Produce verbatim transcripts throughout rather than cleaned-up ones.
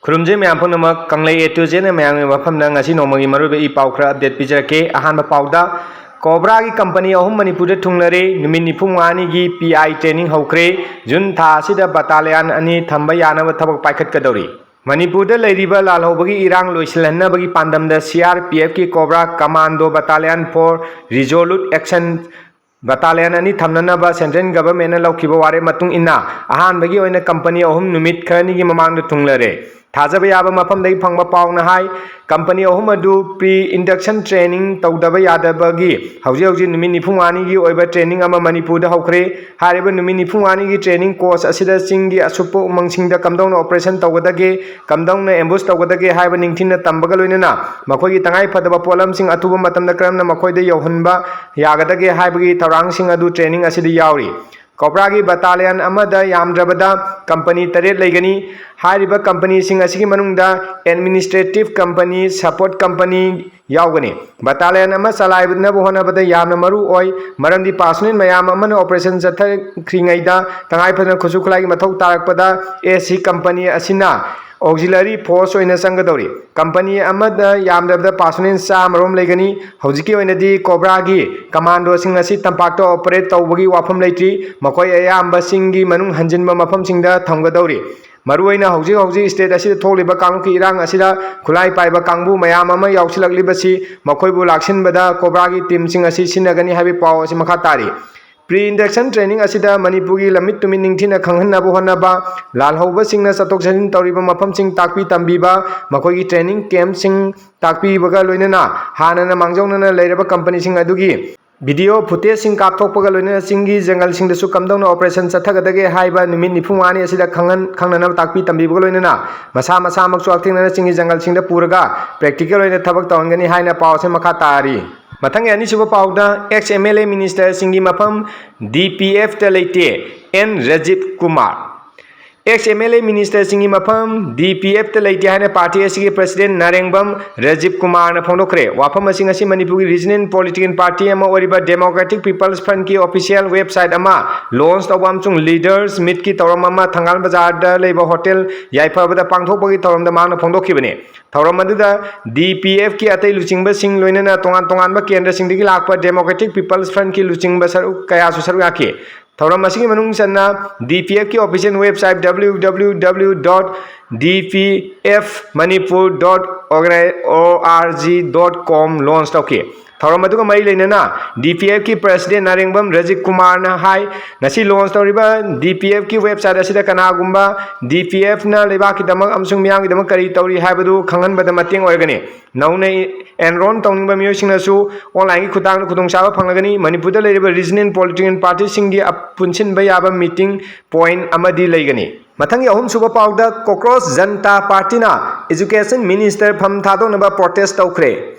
ꯈꯨꯔꯨꯝꯖꯩ ꯃꯌꯥꯝ ꯄꯨꯝꯅꯃꯛ꯫ ꯀꯪꯂꯩ A to Z ꯅ ꯃꯌꯥꯝꯒꯤ ꯃꯐꯝꯗ ꯉꯁꯤ ꯅꯣꯡꯃꯒꯤ ꯃꯔꯨꯑꯣꯏꯕ ꯏ ꯄꯥꯎ ꯈꯔ update ꯄꯤꯖꯔꯛꯀꯦ꯫ ꯑꯍꯥꯟꯕ ꯄꯥꯎꯗ, ꯀꯣꯕ꯭ꯔꯥꯒꯤ ꯀꯝꯄꯅꯤ ꯑꯍꯨꯝ ꯃꯅꯤꯄꯨꯔꯗ ꯊꯨꯡꯂꯔꯦ꯫ ꯅꯨꯃꯤꯠ ꯅꯤꯐꯨ ꯃꯉꯥꯅꯤꯒꯤ P I training ꯍꯧꯈ꯭ꯔꯦ꯫ ꯖꯨꯟ ꯊꯥ ꯑꯁꯤꯗ battalion ꯑꯅꯤ ꯊꯝꯕ ꯌꯥꯅꯕ ꯊꯕꯛ ꯄꯥꯏꯈꯠꯀꯗꯧꯔꯤ꯫ ꯃꯅꯤꯄꯨꯔꯗ ꯂꯩꯔꯤꯕ ꯂꯥꯜꯍꯧꯕꯒꯤ ꯏꯔꯥꯡ ꯂꯣꯏꯁꯤꯜꯍꯟꯅꯕꯒꯤ ꯄꯥꯟꯗꯝꯗ C R P F ꯀꯤ cobra Commando Battalion four Resolute Action Battalion ꯑꯅꯤ ꯊꯝꯅꯅꯕ central government ꯅ ꯂꯧꯈꯤꯕ ꯋꯥꯔꯦꯞ ꯃꯇꯨꯡ ꯏꯟꯅ, ꯑꯍꯥꯟꯕꯒꯤ ꯑꯣꯏꯅ ꯀꯝꯄꯅꯤ ꯑꯍꯨꯝ ꯅꯨꯃꯤꯠ ꯈꯔꯅꯤꯒꯤ ꯃꯃꯥꯡꯗ ꯊꯨꯡꯂꯔꯦ꯫ ꯊꯥꯖꯕ ꯌꯥꯕ ꯃꯐꯝꯗꯒꯤ ꯐꯪꯕ ꯄꯥꯎꯅ ꯍꯥꯏ, ꯀꯝꯄꯅꯤ ꯑꯍꯨꯝ ꯑꯗꯨ pre induction training ꯇꯧꯗꯕ ꯌꯥꯗꯕꯒꯤ ꯍꯧꯖꯤꯛ ꯍꯧꯖꯤꯛ ꯅꯨꯃꯤꯠ ꯅꯤꯐꯨ ꯃꯉꯥꯅꯤꯒꯤ ꯑꯣꯏꯕ training ꯑꯃ ꯃꯅꯤꯄꯨꯔꯗ ꯍꯧꯈ꯭ꯔꯦ꯫ ꯍꯥꯏꯔꯤꯕ ꯅꯨꯃꯤꯠ ꯅꯤꯐꯨ ꯃꯉꯥꯅꯤꯒꯤ training course ꯑꯁꯤꯗ ꯆꯤꯡꯒꯤ ꯑꯁꯨꯞꯄ ꯎꯃꯪꯁꯤꯡꯗ ꯀꯝꯗꯧꯅ operation ꯇꯧꯒꯗꯒꯦ, ꯀꯝꯗꯧꯅ ambush ꯇꯧꯒꯗꯒꯦ ꯍꯥꯏꯕ ꯅꯤꯡꯊꯤꯅ ꯇꯝꯕꯒ ꯂꯣꯏꯅꯅ ꯃꯈꯣꯏꯒꯤ ꯇꯉꯥꯏ ꯐꯗꯕ ꯄꯣꯠꯂꯝꯁꯤꯡ ꯑꯊꯨꯕ ꯃꯇꯝꯗ ꯀꯔꯝꯅ ꯃꯈꯣꯏꯗ ꯌꯧꯍꯟꯕ ꯌꯥꯒꯗꯒꯦ ꯍꯥꯏꯕꯒꯤ ꯊꯧꯔꯥꯡꯁꯤꯡ ꯑꯗꯨ training ꯑꯁꯤꯗ ꯌꯥꯎꯔꯤ꯫ ꯀꯣꯕ꯭ꯔꯥꯒꯤ battalion ꯑꯃꯗ ꯌꯥꯝꯗ꯭ꯔꯕꯗ ꯀꯝꯄꯅꯤ ꯇꯔꯦꯠ ꯂꯩꯒꯅꯤ꯫ ꯍꯥꯏꯔꯤꯕ ꯀꯝꯄꯅꯤꯁꯤꯡ ꯑꯁꯤꯒꯤ ꯃꯅꯨꯡꯗ administrative company, support company ꯌꯥꯎꯒꯅꯤ꯫ Battalion ꯑꯃ ꯆꯂꯥꯏꯅꯕ ꯍꯣꯠꯅꯕꯗ ꯌꯥꯝꯅ ꯃꯔꯨ ꯑꯣꯏ, ꯃꯔꯝꯗꯤ personnel ꯃꯌꯥꯝ ꯑꯃꯅ operation ꯆꯠꯊꯈ꯭ꯔꯤꯉꯩꯗ ꯇꯉꯥꯏ ꯐꯗꯅ ꯈꯨꯠꯁꯨ ꯈꯨꯠꯂꯥꯏꯒꯤ ꯃꯊꯧ ꯇꯥꯔꯛꯄꯗ A C company ꯑꯁꯤꯅ auxiliary force ꯑꯣꯏꯅ ꯆꯪꯒꯗꯧꯔꯤ꯫ ꯀꯝꯄꯅꯤ ꯑꯃꯗ ꯌꯥꯝꯗ꯭ꯔꯕꯗ personnel ꯆꯥꯝꯃꯔꯣꯝ ꯂꯩꯒꯅꯤ꯫ ꯍꯧꯖꯤꯛꯀꯤ ꯑꯣꯏꯅꯗꯤ ꯀꯣꯕ꯭ꯔꯥꯒꯤ commandoꯁꯤꯡ ꯑꯁꯤ ꯇꯝꯄꯥꯛꯇ operate ꯇꯧꯕꯒꯤ ꯋꯥꯐꯝ ꯂꯩꯇ꯭ꯔꯤ꯫ ꯃꯈꯣꯏ ꯑꯌꯥꯝꯕ ꯆꯤꯡꯒꯤ ꯃꯅꯨꯡ ꯍꯟꯖꯤꯟꯕ ꯃꯐꯝꯁꯤꯡꯗ ꯊꯝꯒꯗꯧꯔꯤ꯫ ꯃꯔꯨꯑꯣꯏꯅ ꯍꯧꯖꯤꯛ ꯍꯧꯖꯤꯛ state ꯑꯁꯤꯗ ꯊꯣꯛꯂꯤꯕ ꯀꯥꯡꯂꯨꯞꯀꯤ ꯏꯔꯥꯡ ꯑꯁꯤꯗ ꯈꯨꯠꯂꯥꯏ ꯄꯥꯏꯕ ꯀꯥꯡꯕꯨ ꯃꯌꯥꯝ ꯑꯃ ꯌꯥꯎꯁꯤꯜꯂꯛꯂꯤꯕꯁꯤ ꯃꯈꯣꯏꯕꯨ ꯂꯥꯛꯁꯤꯟꯕꯗ ꯀꯣꯕ꯭ꯔꯥꯒꯤ teamꯁꯤꯡ ꯑꯁꯤ ꯁꯤꯖꯤꯟꯅꯒꯅꯤ ꯍꯥꯏꯕꯒꯤ ꯄꯥꯎ ꯑꯁꯤ ꯃꯈꯥ ꯇꯥꯔꯤ꯫ Pre induction training ꯑꯁꯤꯗ ꯃꯅꯤꯄꯨꯔꯒꯤ ꯂꯝꯃꯤꯠ ꯇꯨꯃꯤꯠ ꯅꯤꯡꯊꯤꯅ ꯈꯪꯍꯟꯅꯕ ꯍꯣꯠꯅꯕ, ꯂꯥꯜꯍꯧꯕꯁꯤꯡꯅ ꯆꯠꯊꯣꯛ ꯆꯠꯁꯤꯟ ꯇꯧꯔꯤꯕ ꯃꯐꯝꯁꯤꯡ ꯇꯥꯛꯄꯤ ꯇꯝꯕꯤꯕ, ꯃꯈꯣꯏꯒꯤ training campꯁꯤꯡ ꯇꯥꯛꯄꯤꯕꯒ ꯂꯣꯏꯅꯅ ꯍꯥꯟꯅꯅ ꯃꯥꯡꯖꯧꯅꯅ ꯂꯩꯔꯕ ꯀꯝꯄꯅꯤꯁꯤꯡ ꯑꯗꯨꯒꯤ video footageꯁꯤꯡ ꯀꯥꯞꯊꯣꯛꯄꯒ ꯂꯣꯏꯅꯅ ꯆꯤꯡꯒꯤ ꯖꯪꯒꯜꯁꯤꯡꯗꯁꯨ ꯀꯝꯗꯧꯅ operation ꯆꯠꯊꯒꯗꯒꯦ ꯍꯥꯏꯕ ꯅꯨꯃꯤꯠ ꯅꯤꯐꯨ ꯃꯉꯥꯅꯤ ꯑꯁꯤꯗ ꯈꯪꯍꯟ-, ꯈꯪꯅꯅꯕ ꯇꯥꯛꯄꯤ ꯇꯝꯕꯤꯕꯒ ꯂꯣꯏꯅꯅ ꯃꯁꯥ ꯃꯁꯥꯃꯛꯁꯨ ꯍꯛꯊꯦꯡꯅꯅ ꯆꯤꯡꯒꯤ ꯖꯪꯒꯜꯁꯤꯡꯗ ꯄꯨꯔꯒ practical ꯑꯣꯏꯅ ꯊꯕꯛ ꯇꯧꯍꯟꯒꯅꯤ ꯍꯥꯏꯅ ꯄꯥꯎ ꯑꯁꯤ ꯃꯈꯥ ꯇꯥꯔꯤ꯫ ꯃꯊꯪꯒꯤ ꯑꯅꯤꯁꯨꯕ ꯄꯥꯎꯗ, ex M L A ministerꯁꯤꯡꯒꯤ ꯃꯐꯝ D P Fꯇ ꯂꯩꯇꯦ, N Rajiv Kumar. Ex M L A ministerꯁꯤꯡꯒꯤ ꯃꯐꯝ D P F ꯇ ꯂꯩꯇꯦ ꯍꯥꯏꯅ ꯄꯥꯔꯇꯤ ꯑꯁꯤꯒꯤ president ꯅꯥꯔꯦꯡꯕꯝ ꯔꯥꯖꯤꯕ ꯀꯨꯃꯥꯔꯅ ꯐꯣꯡꯗꯣꯛꯈ꯭ꯔꯦ꯫ ꯋꯥꯐꯝ ꯑꯁꯤ ꯉꯁꯤ ꯃꯅꯤꯄꯨꯔꯒꯤ regional political party ꯑꯃ ꯑꯣꯏꯔꯤꯕ Democratic People's Front ꯀꯤ official website ꯑꯃ launch ꯇꯧꯕ ꯑꯃꯁꯨꯡ leaders meet ꯀꯤ ꯊꯧꯔꯝ ꯑꯃ ꯊꯪꯒꯥꯜ ꯕꯖꯥꯔꯗ ꯂꯩꯕ hotel ꯌꯥꯏꯐꯕꯗ ꯄꯥꯡꯊꯣꯛꯄꯒꯤ ꯊꯧꯔꯝꯗ ꯃꯍꯥꯛꯅ ꯐꯣꯡꯗꯣꯛꯈꯤꯕꯅꯤ꯫ ꯊꯧꯔꯝ ꯑꯗꯨꯗ D P F ꯀꯤ ꯑꯇꯩ ꯂꯨꯆꯤꯡꯕꯁꯤꯡ ꯂꯣꯏꯅꯅ ꯇꯣꯉꯥꯟ ꯇꯣꯉꯥꯟꯕ ꯀꯦꯟꯗ꯭ꯔꯁꯤꯡꯗꯒꯤ ꯂꯥꯛꯄ Democratic People's Front ꯀꯤ ꯂꯨꯆꯤꯡꯕ ꯁꯔꯨꯛ ꯀꯌꯥꯁꯨ ꯁꯔꯨꯛ ꯌꯥꯈꯤ꯫ ꯊꯧꯔꯝ ꯑꯁꯤꯒꯤ ꯃꯅꯨꯡ ꯆꯟꯅ D P F ꯀꯤ official website W W W dot D P F Manipur dot org dot com launch ꯇꯧꯈꯤ꯫ ꯊꯧꯔꯝ ꯑꯗꯨꯒ ꯃꯔꯤ ꯂꯩꯅꯅ D P F ꯀꯤ president ꯅꯥꯔꯦꯡꯕꯝ ꯔꯥꯖꯤꯕ ꯀꯨꯃꯥꯔꯅ ꯍꯥꯏ, ꯉꯁꯤ launch ꯇꯧꯔꯤꯕ D P F ꯀꯤ website ꯑꯁꯤꯗ ꯀꯅꯥꯒꯨꯝꯕ D P F ꯅ ꯂꯩꯕꯥꯛꯀꯤꯗꯃꯛ ꯑꯃꯁꯨꯡ ꯃꯤꯌꯥꯝꯒꯤꯗꯃꯛ ꯀꯔꯤ ꯇꯧꯔꯤ ꯍꯥꯏꯕꯗꯨ ꯈꯪꯍꯟꯕꯗ ꯃꯇꯦꯡ ꯑꯣꯏꯒꯅꯤ꯫ ꯅꯧꯅ enroll ꯇꯧꯅꯤꯡꯕ ꯃꯤꯑꯣꯏꯁꯤꯡꯅꯁꯨ online ꯒꯤ ꯈꯨꯠꯊꯥꯡꯗ ꯈꯨꯗꯣꯡꯆꯥꯕ ꯐꯪꯂꯒꯅꯤ꯫ ꯃꯅꯤꯄꯨꯔꯗ ꯂꯩꯔꯤꯕ regional political party ꯁꯤꯡꯒꯤ ꯑꯞ-, ꯄꯨꯟꯁꯤꯟꯕ ꯌꯥꯕ meeting point ꯑꯃꯗꯤ ꯂꯩꯒꯅꯤ꯫ ꯃꯊꯪꯒꯤ ꯑꯍꯨꯝꯁꯨꯕ ꯄꯥꯎꯗ, Cockroach Janata Party ꯅ education minister ꯐꯝ ꯊꯥꯗꯣꯛꯅꯕ protest ꯇꯧꯈ꯭ꯔꯦ꯫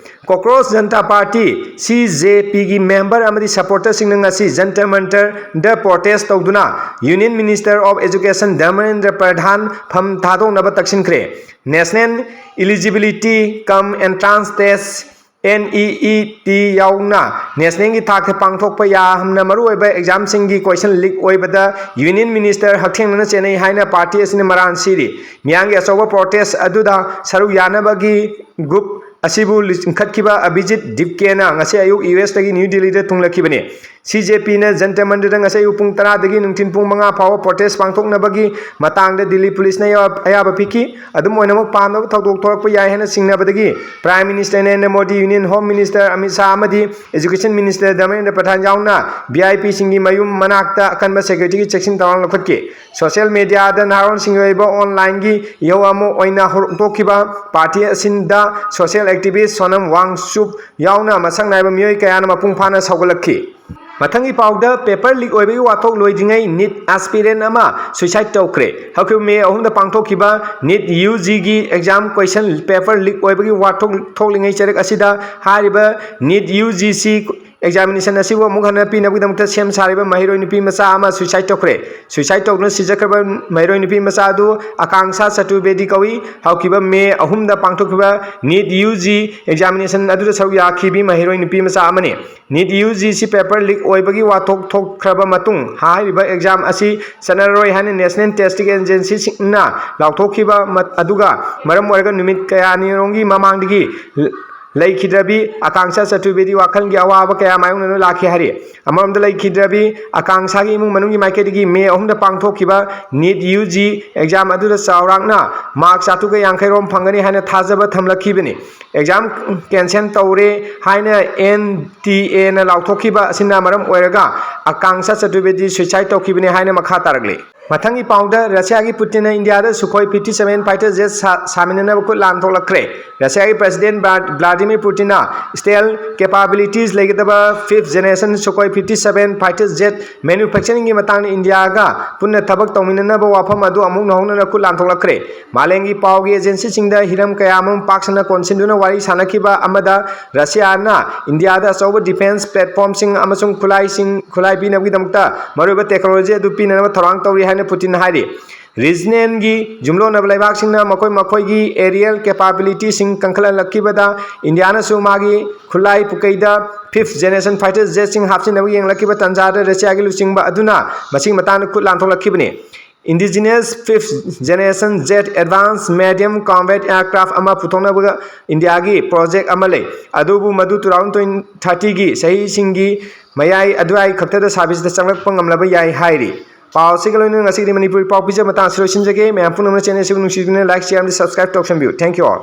Cockroach Janata Party, C J P ꯒꯤ member ꯑꯃꯗꯤ supporter ꯁꯤꯡꯅ ꯉꯁꯤ ꯖꯟꯇꯔ ꯃꯟꯇꯔꯗ protest ꯇꯧꯗꯨꯅ Union Minister of Education Dharmendra ꯄ꯭ꯔꯙꯥꯟ ꯐꯝ ꯊꯥꯗꯣꯛꯅꯕ ꯇꯛꯁꯤꯟꯈ꯭ꯔꯦ꯫ National Eligibility cum Entrance Test, N E E T ꯌꯥꯎꯅ national ꯒꯤ ꯊꯥꯛꯇ ꯄꯥꯡꯊꯣꯛꯄ ꯌꯥꯝꯅ ꯃꯔꯨꯑꯣꯏꯕ exam ꯁꯤꯡꯒꯤ question leak ꯑꯣꯏꯕꯗ Union Minister ꯍꯛꯊꯦꯡꯅꯅ ꯆꯦꯟꯅꯩ ꯍꯥꯏꯅ party ꯑꯁꯤꯅ ꯃꯔꯥꯜ ꯁꯤꯔꯤ꯫ ꯃꯤꯌꯥꯝꯒꯤ ꯑꯆꯧꯕ protest ꯑꯗꯨꯗ ꯁꯔꯨꯛ ꯌꯥꯅꯕꯒꯤ group ꯑꯁꯤꯕꯨ ꯂꯤꯡꯈꯠꯈꯤꯕ ꯑꯕꯤꯖꯤꯠ ꯗꯤꯞꯀꯦꯅ ꯉꯁꯤ ꯑꯌꯨꯛ U S ꯇꯒꯤ New Delhi ꯗ ꯊꯨꯡꯂꯛꯈꯤꯕꯅꯤ꯫ C J P ꯅ ꯖꯟꯇꯔ ꯃꯟꯇꯔꯗ ꯉꯁꯤ ꯑꯌꯨꯛ ꯄꯨꯡ ꯇꯔꯥꯗꯒꯤ ꯅꯨꯡꯊꯤꯜ ꯄꯨꯡ ꯃꯉꯥ ꯐꯥꯎꯕ protest ꯄꯥꯡꯊꯣꯛꯅꯕꯒꯤ ꯃꯇꯥꯡꯗ ꯗꯤꯜꯂꯤ ꯄꯨꯂꯤꯁꯅ ꯑꯌꯥ-, ꯑꯌꯥꯕ ꯄꯤꯈꯤ꯫ ꯑꯗꯨꯝ ꯑꯣꯏꯅꯃꯛ, ꯄꯥꯝꯗꯕ ꯊꯧꯗꯣꯛ ꯊꯣꯛꯂꯛꯄ ꯌꯥꯏ ꯍꯥꯏꯅ ꯆꯤꯡꯅꯕꯗꯒꯤ Prime Minister Narendra Modi, Union Home Minister Amit Shah ꯑꯃꯗꯤ Education Minister ꯙꯔꯃꯦꯟꯗ꯭ꯔ ꯄ꯭ꯔꯙꯥꯟ ꯌꯥꯎꯅ V I P ꯁꯤꯡꯒꯤ ꯃꯌꯨꯝ ꯃꯅꯥꯛꯇ ꯑꯀꯟꯕ security ꯒꯤ ꯆꯦꯛꯁꯤꯟ ꯊꯧꯔꯥꯡ ꯂꯧꯈꯠꯈꯤ꯫ Social media ꯗ ꯅꯍꯥꯔꯣꯜꯁꯤꯡꯒꯤ ꯑꯣꯏꯕ online ꯒꯤ ꯏꯍꯧ ꯑꯃ ꯑꯣꯏꯅ ꯍꯧꯗꯣꯛꯈꯤꯕ party ꯑꯁꯤꯗ social activist ꯁꯣꯅꯝ ꯋꯥꯡꯆꯨꯞ ꯌꯥꯎꯅ ꯃꯁꯛ ꯅꯥꯏꯕ ꯃꯤꯑꯣꯏ ꯀꯌꯥꯅ ꯃꯄꯨꯡ ꯐꯥꯅ ꯁꯧꯒꯠꯂꯛꯈꯤ꯫ ꯃꯊꯪꯒꯤ ꯄꯥꯎꯗ, paper leak ꯑꯣꯏꯕꯒꯤ ꯋꯥꯊꯣꯛ ꯂꯣꯏꯗ꯭ꯔꯤꯉꯩ NEET aspirant ꯑꯃ suicide ꯇꯧꯈ꯭ꯔꯦ꯫ ꯍꯧꯈꯤꯕ May ꯑꯍꯨꯝꯗ ꯄꯥꯡꯊꯣꯛꯈꯤꯕ NEET U G ꯒꯤ exam question paper leak ꯑꯣꯏꯕꯒꯤ ꯋꯥꯊꯣꯛ ꯊꯣꯛꯂꯤꯉꯩ ꯆꯔꯛ ꯑꯁꯤꯗ ꯍꯥꯏꯔꯤꯕ NEET U G ꯁꯤ ꯑꯦꯛꯖꯥꯃꯤꯅꯦꯁꯟ ꯑꯁꯤꯕꯨ ꯑꯃꯨꯛ ꯍꯟꯅ ꯄꯤꯅꯕꯒꯤꯗꯃꯛꯇ ꯁꯦꯝ ꯁꯥꯔꯤꯕ ꯃꯍꯩꯔꯣꯏ ꯅꯨꯄꯤ ꯃꯆꯥ ꯑꯃ ꯁꯨꯏꯁꯥꯏꯠ ꯇꯧꯈ꯭ꯔꯦ꯫ ꯁꯨꯏꯁꯥꯏꯠ ꯇꯧꯗꯨꯅ ꯁꯤꯖꯈ꯭ꯔꯕ ꯃꯍꯩꯔꯣꯏ ꯅꯨꯄꯤ ꯃꯆꯥ ꯑꯗꯨ ꯑꯀꯥꯡꯁꯥ ꯆꯇꯨꯔꯕꯦꯗꯤ ꯀꯧꯏ꯫ ꯍꯧꯈꯤꯕ ꯃꯦ ꯑꯍꯨꯝꯗ ꯄꯥꯡꯊꯣꯛꯈꯤꯕ ꯅꯤꯠ ꯌꯨ ꯖꯤ ꯑꯦꯛꯖꯥꯃꯤꯅꯦꯁꯟ ꯑꯗꯨꯗ ꯁꯔꯨꯛ ꯌꯥꯈꯤꯕꯤ ꯃꯍꯩꯔꯣꯏ ꯅꯨꯄꯤ ꯃꯆꯥ ꯑꯃꯅꯤ꯫ ꯅꯤꯠ ꯌꯨ ꯖꯤ ꯁꯤ ꯄꯦꯄꯔ ꯂꯤꯛ ꯑꯣꯏꯕꯒꯤ ꯋꯥꯊꯣꯛ ꯊꯣꯛꯈ꯭ꯔꯕ ꯃꯇꯨꯡ ꯍꯥꯏꯔꯤꯕ ꯑꯦꯛꯖꯥꯝ ꯑꯁꯤ ꯆꯠꯅꯔꯔꯣꯏ ꯍꯥꯏꯅ ꯅꯦꯁꯅꯦꯜ ꯇꯦꯁꯇꯤꯡ ꯑꯦꯖꯦꯟꯁꯤꯁꯤꯡꯅ ꯂꯥꯎꯊꯣꯛꯈꯤꯕ ꯃꯠ-, ꯑꯗꯨꯒ ꯃꯔꯝ ꯑꯣꯏꯔꯒ ꯅꯨꯃꯤꯠ ꯀꯌꯥꯅꯤꯔꯣꯝꯒꯤ ꯃꯃꯥꯡꯗꯒꯤ ꯂꯩꯈꯤꯗ꯭ꯔꯕꯤ ꯑꯀꯥꯡꯁꯥ ꯆꯇꯨꯔꯕꯦꯗꯤ ꯋꯥꯈꯜꯒꯤ ꯑꯋꯥꯕ ꯀꯌꯥ ꯃꯥꯌꯣꯛꯅꯗꯨꯅ ꯂꯥꯛꯈꯤ ꯍꯥꯏꯔꯤ꯫ ꯑꯃꯔꯣꯝꯗ ꯂꯩꯈꯤꯗ꯭ꯔꯕꯤ ꯑꯀꯥꯡꯁꯥꯒꯤ ꯏꯃꯨꯡ ꯃꯅꯨꯡꯒꯤ ꯃꯥꯏꯀꯩꯗꯒꯤ ꯃꯦ ꯑꯍꯨꯝꯗ ꯄꯥꯡꯊꯣꯛꯈꯤꯕ ꯅꯤꯠ ꯌꯨ ꯖꯤ ꯑꯦꯛꯖꯥꯝ ꯑꯗꯨꯗ ꯆꯥꯎꯔꯥꯛꯅ ꯃꯥꯔꯛ ꯆꯥꯇ꯭ꯔꯨꯛꯀ ꯌꯥꯡꯈꯩ ꯔꯣꯝ ꯐꯪꯒꯅꯤ ꯍꯥꯏꯅ ꯊꯥꯖꯕ ꯊꯝꯂꯛꯈꯤꯕꯅꯤ꯫ ꯑꯦꯛꯖꯥꯝ ꯀꯦꯟꯁꯦꯜ ꯇꯧꯔꯦ ꯍꯥꯏꯅ ꯑꯦꯟ ꯇꯤ ꯑꯦꯅ ꯂꯥꯎꯊꯣꯛꯈꯤꯕ ꯑꯁꯤꯅ ꯃꯔꯝ ꯑꯣꯏꯔꯒ ꯑꯀꯥꯡꯁꯥ ꯆꯇꯨꯔꯕꯦꯗꯤ ꯁꯨꯏꯁꯥꯏꯠ ꯇꯧꯈꯤꯕꯅꯤ ꯍꯥꯏꯅ ꯃꯈꯥ ꯇꯥꯔꯛꯂꯤ꯫ ꯃꯊꯪꯒꯤ ꯄꯥꯎꯗ, ꯔꯁꯤꯌꯥꯒꯤ ꯄꯨꯇꯤꯟꯅ ꯏꯟꯗꯤꯌꯥꯗ ꯁꯨꯈꯣꯏ ꯐꯤꯐꯇꯤ ꯁꯚꯦꯟ ꯐꯥꯏꯇꯔ ꯖꯦꯠ ꯁꯥ-, ꯁꯥꯃꯤꯟꯅꯅꯕ ꯈꯨꯠ ꯂꯥꯟ ꯊꯣꯛꯂꯛꯈ꯭ꯔꯦ꯫ ꯔꯁꯤꯌꯥꯒꯤ ꯄ꯭ꯔꯦꯁꯤꯗꯦꯟ ꯕ꯭ꯂꯥ-, ꯚ꯭ꯂꯥꯗꯤꯃꯤꯔ ꯄꯨꯇꯤꯟꯅ ꯁ꯭ꯇꯦꯜ ꯀꯦꯄꯥꯕꯤꯂꯤꯇꯤꯁ ꯂꯩꯒꯗꯕ ꯐꯤꯐ ꯖꯦꯅꯦꯔꯦꯁꯟ ꯁꯨꯈꯣꯏ ꯐꯤꯐꯇꯤ ꯁꯚꯦꯟ ꯐꯥꯏꯇꯔ ꯖꯦꯠ ꯃꯦꯅꯨꯐꯦꯛꯆꯔꯤꯡꯒꯤ ꯃꯇꯥꯡꯗ ꯏꯟꯗꯤꯌꯥꯒ ꯄꯨꯟꯅ ꯊꯕꯛ ꯇꯧꯃꯤꯟꯅꯅꯕ ꯋꯥꯐꯝ ꯑꯗꯨ ꯑꯃꯨꯛ ꯅꯧꯍꯧꯅꯅ ꯈꯨꯠ ꯂꯥꯟ ꯊꯣꯛꯂꯛꯈ꯭ꯔꯦ꯫ ꯃꯥꯂꯦꯝꯒꯤ ꯄꯥꯎꯒꯤ ꯑꯦꯖꯦꯟꯁꯤꯁꯤꯡꯗ ꯍꯤꯔꯝ ꯀꯌꯥ ꯑꯃ ꯄꯥꯛ ꯁꯟꯅ ꯀꯣꯟꯁꯤꯟꯗꯨꯅ ꯋꯥꯔꯤ ꯁꯥꯅꯈꯤꯕ ꯑꯃꯗ, ꯔꯁꯤꯌꯥꯅ ꯏꯟꯗꯤꯌꯥꯗ ꯑꯆꯧꯕ ꯗꯤꯐꯦꯟꯁ ꯄ꯭ꯂꯦꯠꯐꯣꯔꯝꯁꯤꯡ ꯑꯃꯁꯨꯡ ꯈꯨꯠꯂꯥꯏꯁꯤꯡ, ꯈꯨꯠꯂꯥꯏ ꯄꯤꯅꯕꯒꯤꯗꯃꯛꯇ ꯃꯔꯨꯑꯣꯏꯕ ꯇꯦꯛꯅꯣꯂꯣꯖꯤ ꯑꯗꯨ ꯄꯤꯅꯅꯕ ꯊꯧꯔꯥꯡ ꯇꯧꯔꯤ ꯍꯥꯏꯅ ꯄꯨꯇꯤꯟꯅ ꯍꯥꯏꯔꯤ꯫ ꯔꯤꯖꯅꯦꯜꯒꯤ ꯌꯨꯝꯂꯣꯟꯅꯕ ꯂꯩꯕꯥꯛꯁꯤꯡꯅ ꯃꯈꯣꯏ ꯃꯈꯣꯏꯒꯤ ꯑꯦꯔꯤꯌꯦꯜ ꯀꯦꯄꯥꯕꯤꯂꯤꯇꯤꯁꯤꯡ ꯀꯟꯈꯠꯍꯜꯂꯛꯈꯤꯕꯗ, ꯏꯟꯗꯤꯌꯥꯅꯁꯨ ꯃꯥꯒꯤ ꯈꯨꯠꯂꯥꯏ ꯄꯨꯀꯩꯗ ꯐꯤꯐ ꯖꯦꯅꯦꯔꯦꯁꯟ ꯐꯥꯏꯇꯔ ꯖꯦꯠꯁꯤꯡ ꯍꯥꯞꯆꯤꯟꯅꯕ ꯌꯦꯡꯂꯛꯈꯤꯕ ꯇꯥꯟꯖꯥꯗ ꯔꯁꯤꯌꯥꯒꯤ ꯂꯨꯆꯤꯡꯕ ꯑꯗꯨꯅ ꯃꯁꯤꯒꯤ ꯃꯇꯥꯡꯗ ꯈꯨꯠ ꯂꯥꯟꯊꯣꯛꯂꯛꯈꯤꯕꯅꯤ꯫ Indigenous fifth generation jet advanced medium combat aircraft ꯑꯃ ꯄꯨꯊꯣꯛꯅꯕ ꯏꯟꯗꯤꯌꯥꯒꯤ ꯄ꯭ꯔꯣꯖꯦꯛ ꯑꯃ ꯂꯩ, ꯑꯗꯨꯕꯨ ꯃꯗꯨ two thousand thirty ꯒꯤ ꯆꯍꯤꯁꯤꯡꯒꯤ ꯃꯌꯥꯏ ꯑꯗꯨꯋꯥꯏ ꯈꯛꯇꯗ ꯁꯥꯔꯚꯤꯁꯇ ꯆꯪꯂꯛꯄ ꯉꯝꯂꯕ ꯌꯥꯏ ꯍꯥꯏꯔꯤ꯫ ꯄꯥꯎ ꯑꯁꯤꯒ ꯂꯣꯏꯅꯅ ꯉꯁꯤꯒꯤꯗꯤ ꯃꯅꯤꯄꯨꯔꯤ ꯄꯥꯎ ꯄꯤꯖꯕ ꯃꯇꯥꯡ ꯑꯁꯤ ꯂꯣꯏꯁꯤꯟꯖꯒꯦ꯫ ꯃꯌꯥꯝ ꯄꯨꯝꯅꯃꯛꯅ ꯆꯦꯅꯦꯜ ꯑꯁꯤꯕꯨ ꯅꯨꯡꯁꯤꯗꯨꯅ ꯂꯥꯏꯛ, ꯁꯤꯌꯥꯔ ꯑꯃꯗꯤ ꯁꯕꯁꯀ꯭ꯔꯥꯏꯕ ꯇꯧꯁꯟꯕꯤꯌꯨ꯫ Thank you all.